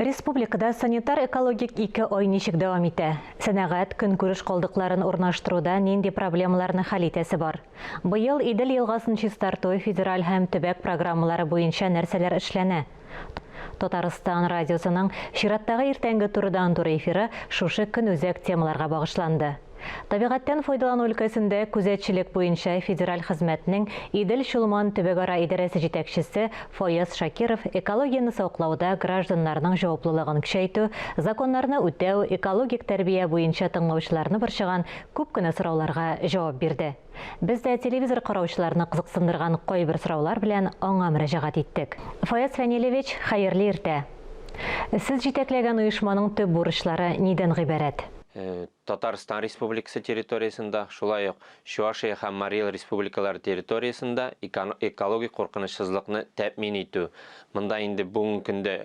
Республикада санитар-экологик ике ай ничек дәвам итә? Сәнәгать, көнкүреш калдыкларын урнаштыруда нинди проблемаларны хәл итәсе бар? Быел Идел елгасын чистарту федераль һәм төбәк программалары буенча нәрсәләр эшләнә? Татарстан радиосының чираттагы иртәнге турыдан-туры эфиры шушы көнүзәк темаларга багышланды. Табигатьтән файдалану өлкәсендә күзәтчелек буенча федераль хезмәтнең Идел-Чулман төбәкара идарәсе җитәкчесе Фаяз Шакиров экологияне саклауда гражданнарның җаваплылыгын көчәйтү, законнарны үтәү, экологик тәрбия буенча тыңлаучыларны борчыган күп кенә сорауларга җавап бирде. Без дә телевизор караучыларны кызыксындырган кайбер сораулар белән аңа мөрәҗәгать иттек. Фаяз Фәнилевич, хәерле иртә! Сез җитәкләгән оешманың төп бурычлары нидән гыйбарәт? Татарстан Республикасы территориясендә, шулай ук Чуашия һәм Марий Эл республикалары территориясендә экологик куркынычсызлыкны тәэмин итү. Монда инде бүгенге көндә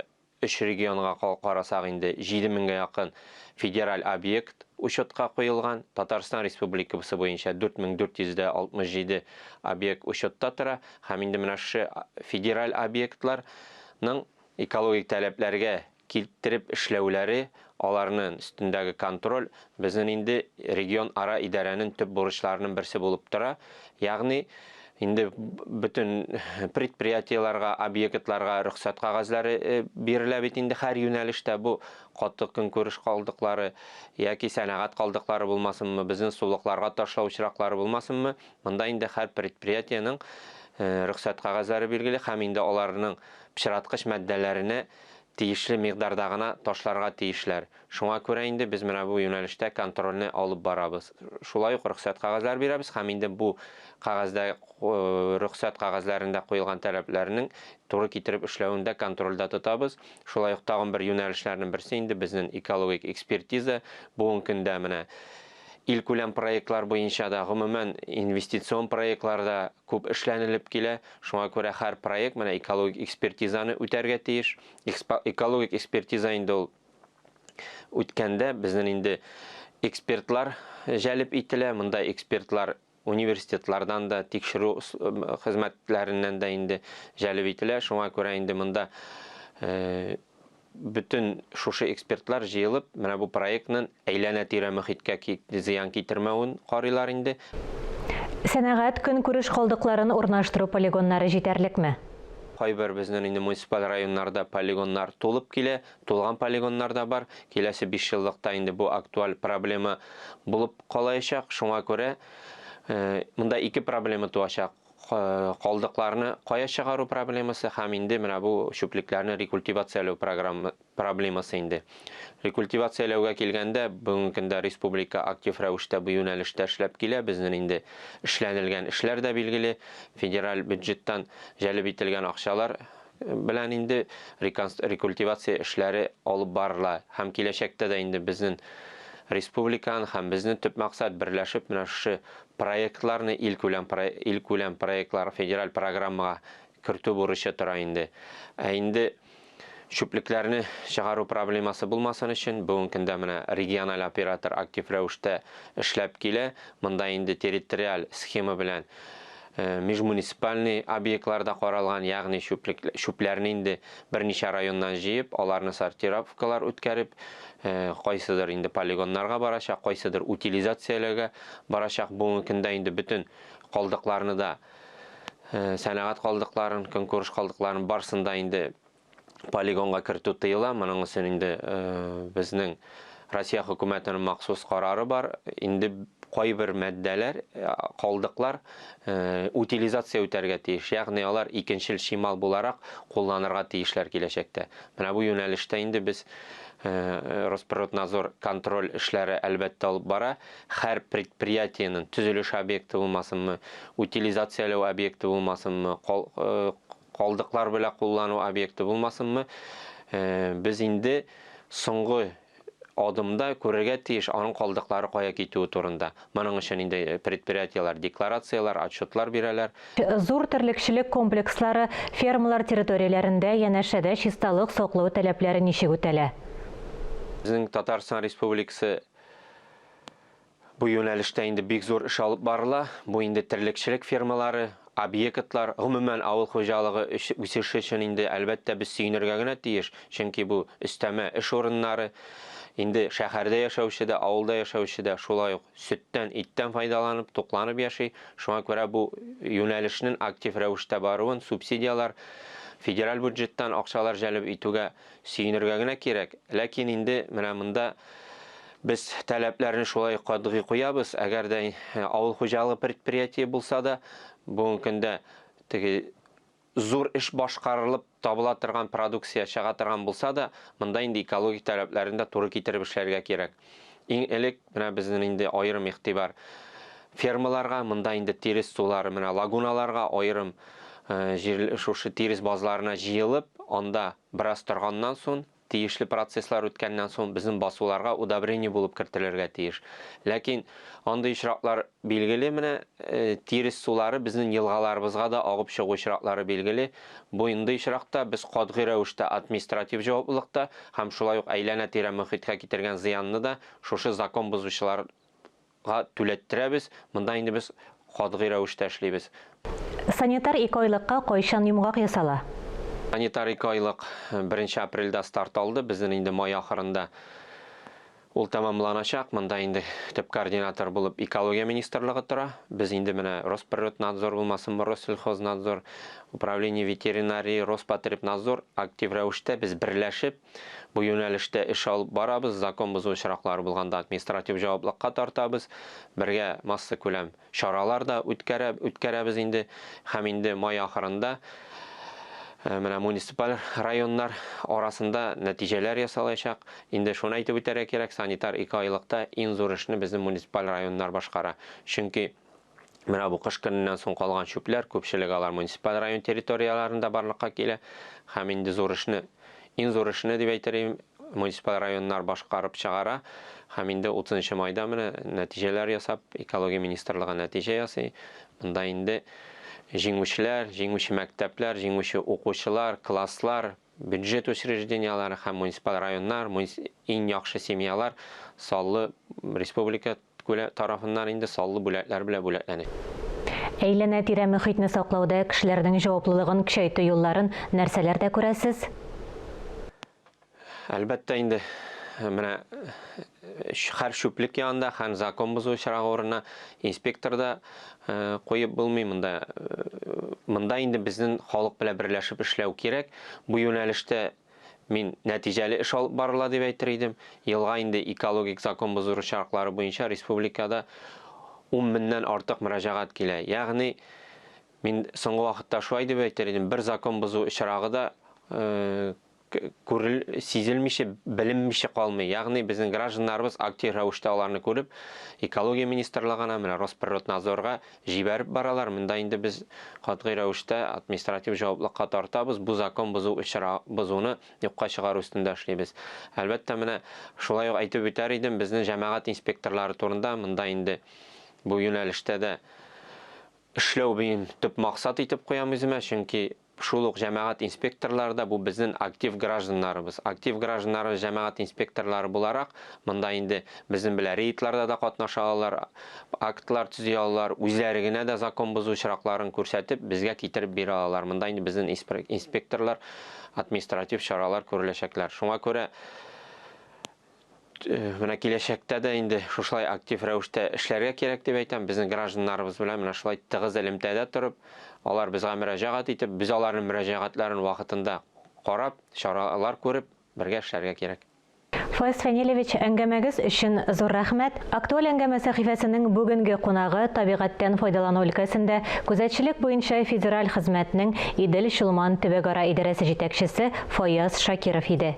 өч регионга карасак инде 7 меңгә якын федераль объект учетка куелган. Татарстан Республикасы буенча 4467 объект учетта тора һәм инде менә шушы федераль объектларның экологик таләпләргә килтереп эшләүләре, аларнын өстендәге контроль безнен инде регион-ара идарәнен төп бурычларынын берсе булып тора. Ягъни инде бөтен предприятиеләргә, объектларга рөхсәт кәгазьләре э, бирелә бит инде һәр юнәлештә бу каты көнкүреш калдыклары яки сәнәгать калдыклары булмасынмы, безнең сулыкларга ташлау очраклары булмасынмы, монда инде һәр предприятиенең э, рөхсәт кәгазьләре билгеле һәм инде аларның пычраткыч матдәләренә тиешле микъдарда гына ташларга тиешләр. Шуңа күрә инде без менә бу юнәлештә контрольне алып барабыз. Шулай ук рөхсәт кәгазьләр бирәбез һәм инде бу кәгазьдә рөхсәт кәгазьләрендә куелган таләпләрнең туры китереп эшләвен дә контрольдә тотабыз. Шулай ук тагын бер юнәлешләрнең берсе инде безнең экологик экспертиза. Бүгенге көндә менә илкүләм проектлар буенча да, гомумән инвестицион проектлар да күп эшләнелеп килә. Шуңа күрә һәр проект менә экологик экспертизаны үтәргә тиеш. Экологик экспертиза инде ул үткәндә безнең инде экспертлар җәлеп ителә. Монда экспертлар университетлардан да, тикшерү хезмәтләреннән дә инде җәлеп ителә. Шуңа күрә инде монда э, бөтен шушы экспертлар җыелып, менә бу проектның әйләнә-тирә мөхиткә зыян китермәвен карыйлар инде. Сәнәгать, көнкүреш калдыкларын урнаштыру полигоннары җитәрлекме? Кайбер безнең инде муниципаль районнарда полигоннар тулып килә, тулган полигоннар да бар. Киләсе бишьеллыкта инде бу актуаль проблема булып калаячак. Шуңа күрә монда ике проблема туачак. Калдыкларны кая чыгару проблемасы һәм инде менә бу чүплекләрне рекультивацияләү программа проблемасы инде. Рекультивацияләүгә килгәндә, бүгенге көндә республика актив рәвештә бу юнәлештә эшләп килә. Безнең инде эшләнелгән эшләр дә билгеле. Федераль бюджеттан җәлеп ителгән акчалар белән инде рекультивация эшләре алып барыла. Һәм киләчәктә дә инде безнең республиканың һәм безнең төп максат берләшеп менә шушы проектларны илкүләм илкүләм проектлар федераль программага кертү бурычы тора инде. Ә инде чүплекләрне чыгару проблемасы булмасын өчен бүгенге көндә менә региональ оператор актив рәвештә эшләп килә. Монда инде территориаль схема белән э, межмуниципальный объектлар да каралган, ягъни чүплек чүпләрне инде берничә районнан җыеп, аларны сортировкалар үткәреп, э, кайсыдыр инде полигоннарга барачак, кайсыдыр утилизацияләүгә барачак. Бүгенге көндә инде бөтен калдыкларны да, э, сәнәгать калдыкларын, көнкүреш калдыкларын барысын да инде полигонга кертү тыела. Моның өчен инде э, безнең Россия хөкүмәтенең махсус карары бар. Инде кайбер матдәләр, э, калдыклар утилизация үтәргә тиеш. Ягъни алар икенчел чимал буларак кулланырга тиешләр киләчәктә. Менә бу юнәлештә инде без Росприроднадзор контроль эшләре әлбәттә алып бара. Һәр предприятиенең төзелеш объекты булмасынмы, утилизацияләү объекты булмасынмы, э, калдыклар белән куллану объекты булмасынмы, э, без инде соңгы адымда күрергә тиеш аның калдыклары кая китүе турында. Моның өчен инде предприятиеләр декларацияләр, отчетлар бирәләр. Зур терлекчелек комплекслары, фермалар территорияләрендә янәшәдә чисталык саклау таләпләре ничек үтәлә? Безнең Татарстан Республикасы Бу юнәлештә инде бик зур эш алып барыла. Бу инде терлекчелек фермалары, объектлар, гомумән, авыл хуҗалыгы үсеше өчен инде, әлбәттә, без сөенергә генә тиеш, чөнки бу өстәмә эш урыннары. Инде шәһәрдә яшәүче дә, авылда яшәүче дә шулай ук сөттән, иттән файдаланып, тукланып яши. Шуңа күрә бу юнәлешнең актив рәвештә баруын, субсидияләр, федераль бюджеттан акчалар җәлеп итүгә сөенергә генә кирәк. Ләкин инде менә монда без таләпләрне шулай катгый куябыз. Әгәр дә авыл хуҗалыгы предприятие булса да, бүгенге көндә теге зур эш башкарылып табыла торган продукция чыга торган булса да, монда инде экологик таләпләрен дә туры китереп эшләргә кирәк. Иң элек менә безнең инде аерым игътибар фермаларга, монда инде тирес сулары менә лагуналарга аерым җир шушы тирес базларына җыелып, анда бераз торганнан соң, тиешле процесслар үткәннән соң безнең басуларга удобрение булып кертелергә тиеш. Ләкин андый очраклар билгеле, менә тирес сулары безнең елгаларыбызга да агып чыгу очраклары билгеле. Бу индый очракта без катгый рәвештә административ җаваплылыкта һәм шулай ук әйләнә-тирә мөхиткә китергән зыянны да шушы закон бозучылар га түләттерәбез, монда инде без катгый рәвештә эшлибез. Санитар икеайлыкка кайчан йомгак ясала? Санитар икеайлык беренче апрельдә старт алды, безнең инде май ахырында ул тәмамланачак. Монда инде төп координатор булып экология министрлыгы тора. Без инде менә Росприроднадзор булмасынмы, Россельхознадзор, Управление ветеринарии, Роспотребнадзор актив рәвештә без берләшеп, Бу юнәлештә эш алып барабыз, закон бозу очраклары булганда административ җаваплыкка тартабыз, бергә массакүләм чаралар да үткәрә, үткәрәбез инде. Һәм инде май ахырында менә муниципаль районнар арасында нәтиҗәләр ясалачак. Инде шуны әйтеп үтәргә кирәк, санитар икеайлыкта иң зур эшне безнең муниципаль районнар башкара. Чөнки Менә бу кыш көненнән соң калган чүпләр, күпчелеге алар муниципаль район территорияләрендә барлыкка килә. Һәм инде зур эшне, иң зур эшне дип әйтер идем, муниципаль районнар башкарып чыгара. Һәм инде 30 майда менә нәтиҗәләр ясап, экология министрлыгы нәтиҗә ясый. Монда инде җиңүчеләр, җиңүче мәктәпләр, җиңүче укучылар, класслар, бюджет учреждениеләре һәм муниципаль районнар, иң яхшы семьялар саллы республика Күлә тарафыннан инде саллы бүләкләр белән бүләкләнә. Әйләнә-тирә мөхитне саклауда кешеләрнең җаваплылыгын көчәйтү юлларын нәрсәләрдә күрәсез? Әлбәттә инде, менә һәр чүплек янында, һәр закон бозу очрагы урынына инспектор да куеп булмый монда. Монда инде безнең халык белән берләшеп эшләү кирәк. Бу юнәлештә Мин нәтиҗәле эш алып барыла дип әйтер идем. Елга инде экологик закон бозу очраклары буенча республикада ун меңнән артык мөрәҗәгать килә. Ягъни, мин соңгы вакытта шулай дип әйтер идем, бер закон бозу очрагы да күрел, сизелмичә, беленмичә калмый. Ягъни, безнең гражданнарыбыз актив рәвештә аларны күреп, экология министрлыгына, менә Росприроднадзорга Җибәреп баралар, монда инде без катгый рәвештә административ җаваплыкка тартабыз, бу закон бозу очра бозуны юкка чыгару өстендә эшлибез. Әлбәттә, менә шулай ук әйтеп үтәр идем, безнең җәмәгать инспекторлары турында, монда инде бу юнәлештә дә эшләү мин төп максат итеп куям үземә, чөнки Шул ук җәмәгать инспекторлары да бу безнен актив гражданнарыбыз. Актив гражданнарыбыз җәмәгать инспекторлары буларак, монда инде безнен белән рейдларда да катнаша алалар, актлар төзи алалар, үзләре генә дә закон бозу очракларын күрсәтеп, безгә китереп бирә алалар. Монда инде безнен инспекторлар административ чаралар күреләчәкләр. Шуңа күрә Менә киләчәктә дә инде шушылай актив рәвештә эшләргә кирәк дип әйтәм. Безнең гражданнарыбыз белән менә шулай тыгыз элемтәдә торып, алар безгә мөрәҗәгать итеп, без аларның мөрәҗәгатьләрен вакытында карап, чаралар күреп, бергә эшләргә кирәк. Фаяз Фәнилевич, әңгәмәгез өчен зур рәхмәт. Актуаль әңгәмә сәхифәсенең бүгенге кунагы, табигатьтән файдалану өлкәсендә күзәтчелек буенча федераль хезмәтнең Идел-Чулман төбәкара идарәсе җитәкчесе Фаяз Шакиров иде.